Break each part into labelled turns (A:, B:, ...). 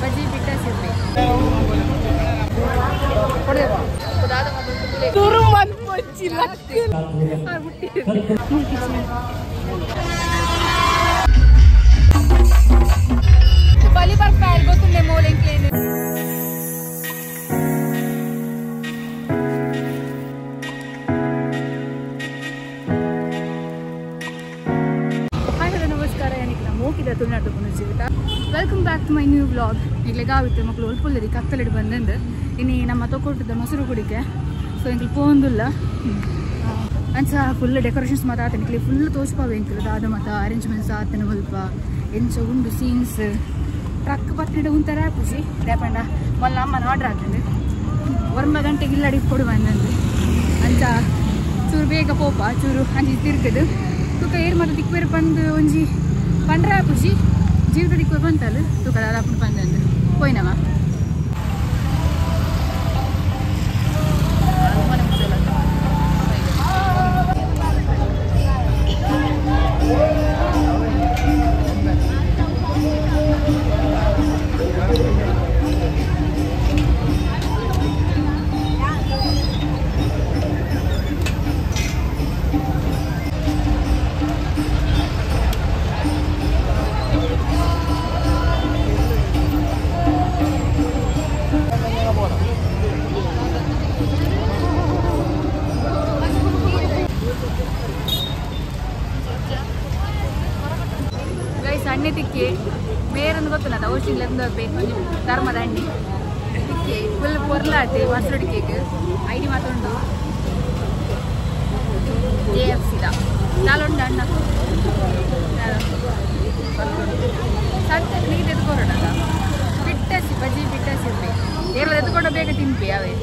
A: ಬಜ್ಜಿ ಬಿಟ್ಟ ಸಿಪ್ಪೆ ಬಲಿ ಬರ್ಪಾಯಲ್ ಗೊತ್ತುಂಡೆ ಮೋಲೆಂಕ್ಲೇನು. ಹಾಯ್ ಹಲೋ ನಮಸ್ಕಾರ, ಏನಿಲ್ಲ ಮೋಕಿದ Tulunadu ಪುನರ್ಜೀವಿತ. Welcome back to my new vlog. ಈಗಲೇ ಗಾವಿತ್ತು ಮಕ್ಕಳು ಒಲ್ಪುಲ್ಲರಿ ಕತ್ತಲಿಡು ಬಂದಂದು ಇನ್ನು ನಮ್ಮ ತೊಕೊಟ್ಟದ ಮೊಸರು ಕುಡಿಕೆ. ಸೊ ಎಂಕ್ಲು ಪೋಂದುಲ್ಲ ಅಂಚ ಫುಲ್ ಡೆಕೋರೇಷನ್ಸ್ ಮಾತ್ರ ಆತನ ಇಲ್ಲಿ ಫುಲ್ ತೋಚ್ಪಾವೆ ಎಂಕ್ಲು ದಾದ ಮಾತ ಅರೇಂಜ್ಮೆಂಟ್ಸ್ ಆತನ ಮುಲ್ಪ ಎಂಚ ಉಂಡು ಸೀನ್ಸ್ ಟ್ರಕ್ ಪತ್ತಿಡ ಉಂತರ ಖುಷಿ ರೇಪಂಡ ಮೊಲ್ಲ ಅಮ್ಮನ ಆರ್ಡರ್ ಆಗ್ತದೆ 9 ಗಂಟೆಗೆ ಇಲ್ಲಡಿ ಕೊಡು ಬಂದಂದು ಅಂಚ ಚೂರು ಬೇಗ ಪೋಪ ಚೂರು ಅಂಚಿ ತಿರ್ಗದು ತುಕ ಏರ್ ಮಾತ ದಿಕ್ಬೇರು ಬಂದು ಒಂಜಿ ಪಂಡ್ರ ಖುಷಿ ಜೀವಿತ ದಿಕ್ಕು ಬಂತಲ್ಲ ತುಕ ದಾದಾಪುಣ ಬಂದಂದು ಪೋಯ್ನವ. ಅಣ್ಣೆ ತಿಕ್ಕಿ ಬೇರೊಂದು ಗೊತ್ತಿಲ್ಲ ಅದು ಔಷಧಿ ಒಂಜಿ ಧರ್ಮದ ಅಣ್ಣೆ ತಿಕ್ಕಿ ಫುಲ್ ಪೊರ್ಲಾತಿ ಮೊಸರು ಕೇಕ್ ಐಡಿ ಮಾತುಂಡು ಜೆ ಎಫ್ ಸಿದ ನಾಲುಂಡು ಅಣ್ಣ ಸತ್ತ ನೀರು ಎತ್ಕೊರೋಣ ಬಿಟ್ಟಸಿ ಬಜ್ಜಿ ಬಿಟ್ಟಸಿ ಏರ್ಲ ಎತ್ಕೊಂಡ ಬೇಗ ತಿನ್ಪಿ ಅವೇ.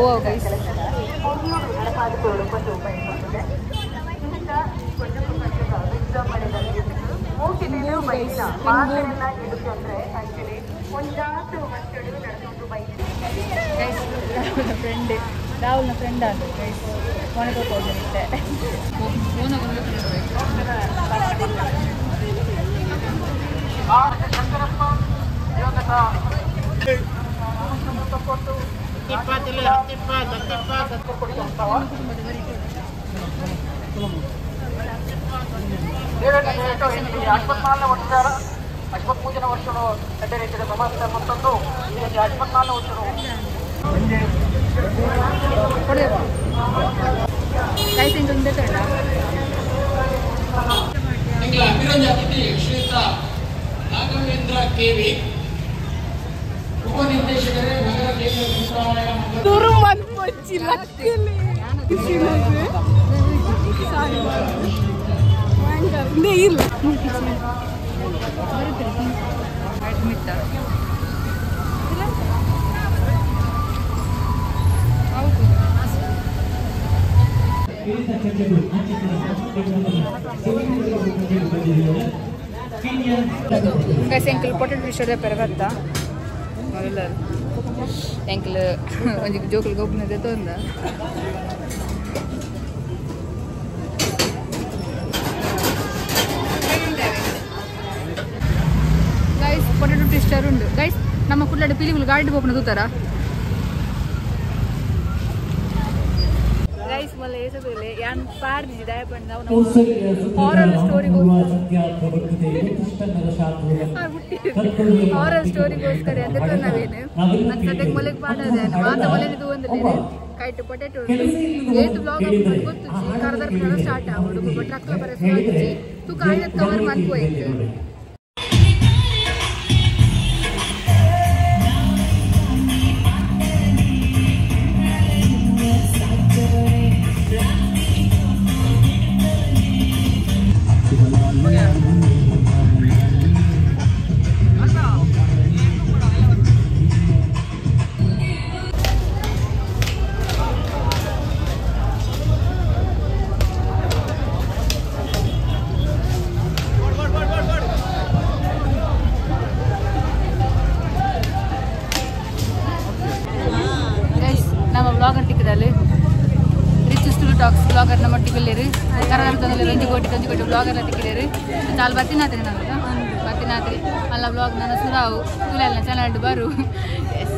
A: Oh, guys. Friend ರಾಹುಲ್ನ ಫ್ರೆಂಡ್ ಆದ ಗೈಸ್ ಫೋನಿಗೆ ಹೋಗಿರುತ್ತೆ.
B: ಅಶ್ವತ್ಪೂಜನ ವರ್ಷನು ಎಡ್ಡೆ ಸಮಾಜದ ಮತ್ತೊಂದು ಅಶ್ವತ್ನಾಲ್ನ ವರ್ಷನು
C: ಅಭಿರಂಜ ಅತಿಥಿ ಶ್ರೀಯುತ ರಾಘವೇಂದ್ರ ಕೆವಿ ಉಪನಿರ್ದೇಶಕರೇ ನಗರ ಕೇಂದ್ರ ಗ್ರಂಥಾಲಯ.
A: ಗೈಸ್ ಎಂಕಲ್ ಪೊಟೆಟೊ ಡಿಶ್ ಪೆರಗತ್ತ ಎಂಕಲ್ ಒಂಜಿ ಜೋಕುಲು ಗೊಬ್ಬುನದೆ ತೊಂದ. ಗೈಸ್ ಪೊಟೆಟೊ ಟ್ವಿಸ್ಟರ್ ಉಂಡು ಗೈಸ್. ನಮ್ಮ ಕುಡ್ಲಾಡ ಪಿಲಿಗುಲು ಗಾಡಿ ಪೋಪುನ ತೂತಾರ ಗೈಸ್. ಮಲ್ಲ ಏಸದುಲೆ ಯಾನ್ ಪಾಡ್ದಿಜಿ ದಾಯ ಪಂಡ ಹಾರರ್ ಸ್ಟೋರಿಗೋಸ್ಕರ ಅಂದ್ರೆ ನಾವೇನು ನನ್ನ ಸದ್ಯಕ್ಕೆ ಮೊಲೆಗೆ ಪಾಡೋದೆ ಮಾತ ಮೊಲೆನಿದು ಒಂದಿಲ್ಲ. ಕೈಟ್ ಪೊಟೆಟೊ ಏತ್ ಬ್ಲಾಗ್ ಗೊತ್ತುಜಿ ಕರದರ್ಪಣ ಸ್ಟಾರ್ಟ್ ಆವೊಡು ಬೊಕ ಟ್ರಕ್ಲ ಬರೆ ಸುರು ತೂಕ ಆಯ್ನ ಕವರ್ ಮನ್ಪು ಟಾಕ್ಸ್ ಬ್ಲಾಗರ್ ನಮ್ಮ ಒಟ್ಟಿಗೆ ಕರಗರ್ತದಲ್ಲಿ ರಂಜಿ ಕೋಟಿ ಕಂಜಿ ಕೋಟಿ ಬ್ಲಾಗರ್ ತಿಕ್ಕಿದೇರು ಚಾಲು ಬತ್ತಿನಾತ್ರಿ ನಾನು ಬತ್ತಿನಾತ್ರಿ ಅಲ್ಲ ಬ್ಲಾಗ್ ನನ್ನ ಸುರಾವು ತುಲೆಲ್ಲ ಚೆನ್ನಾಗಿ ಬರು. ಎಸ್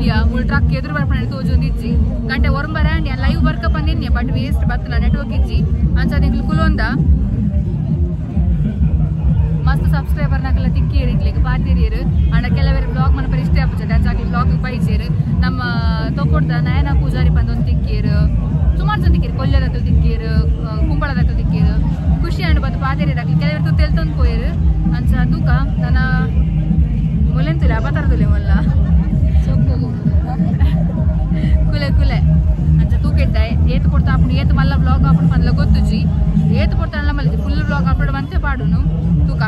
A: ಎಲ್ಯ ಮುಲ್ ಟ್ರಕ್ ಎದುರು ಬರ್ಪಣ ತೋಜೊಂದು ಇಜ್ಜಿ ಗಂಟೆ ಒರಂಬರ ಅಂಡ್ ಲೈವ್ ಬರ್ಕ ಬಂದಿನ್ನೆ ಬಟ್ ವೇಸ್ಟ್ ಬತ್ತಲ ನೆಟ್ವರ್ಕ್ ಇಜ್ಜಿ ಅಂಚ ನಿಕ್ಲು ಕುಲೊಂದ ಮಸ್ತ್ ಸಬ್ಸ್ಕ್ರೈಬರ್ ನಕಲ ತಿಕ್ಕಿಯರು ಇಕ್ಲಿಗೆ ಪಾತಿರಿಯರು ಅಂಡ ಕೆಲವರು ಬ್ಲಾಗ್ ಮನಪರ ಇಷ್ಟ ಆಪುಜೆ ಅಂಚ ಬ್ಲಾಗ್ ಬೈಜೇರು ನಮ್ಮ ತೊಕೊಡ್ದ ನಯನ ಪೂಜಾರಿ ಬಂದೊಂದು ತಿಕ್ಕಿಯರು ಸುಮಾರು ಜನ ತಿಕ್ಕಿರು ಕೊಲ್ಯದಕಲ್ ತಿಕ್ಕಿಯರು ಕುಂಬಳದಕಲ್ ತಿಕ್ಕಿಯರು ಖುಷಿ ಅಂಡ್ ಬಂದು ಪಾತಿರಿಯರು ಕೆಲವರು ತೆಲ್ತೊಂದು ಪೋಯರು ಅಂಚ ತೂಕ ನನ್ನ ಮುಲೆಂತುಲೆ ಅಬತಾರದುಲೆ ಮೊಲ್ಲ ಕುಲೆ ಕುಲೆ ಅಂಚ ತೂಕ ಇದ್ದ ಏತು ಕೊಡ್ತಾ ಆಪುಂಡು ಏತು ಮಲ್ಲ ಬ್ಲಾಗ್ ಆಪುಂಡು ಪಂದ್ಲ ಗೊತ್ತುಜಿ ಏತು ಕೊಡ್ತಾ ಮಲ್ಲ ಫುಲ್ ಬ್ಲಾಗ್ ಅಪ್ಲೋಡ್ ಮಂತೆ ಪಾಡುನು ತೂಕ.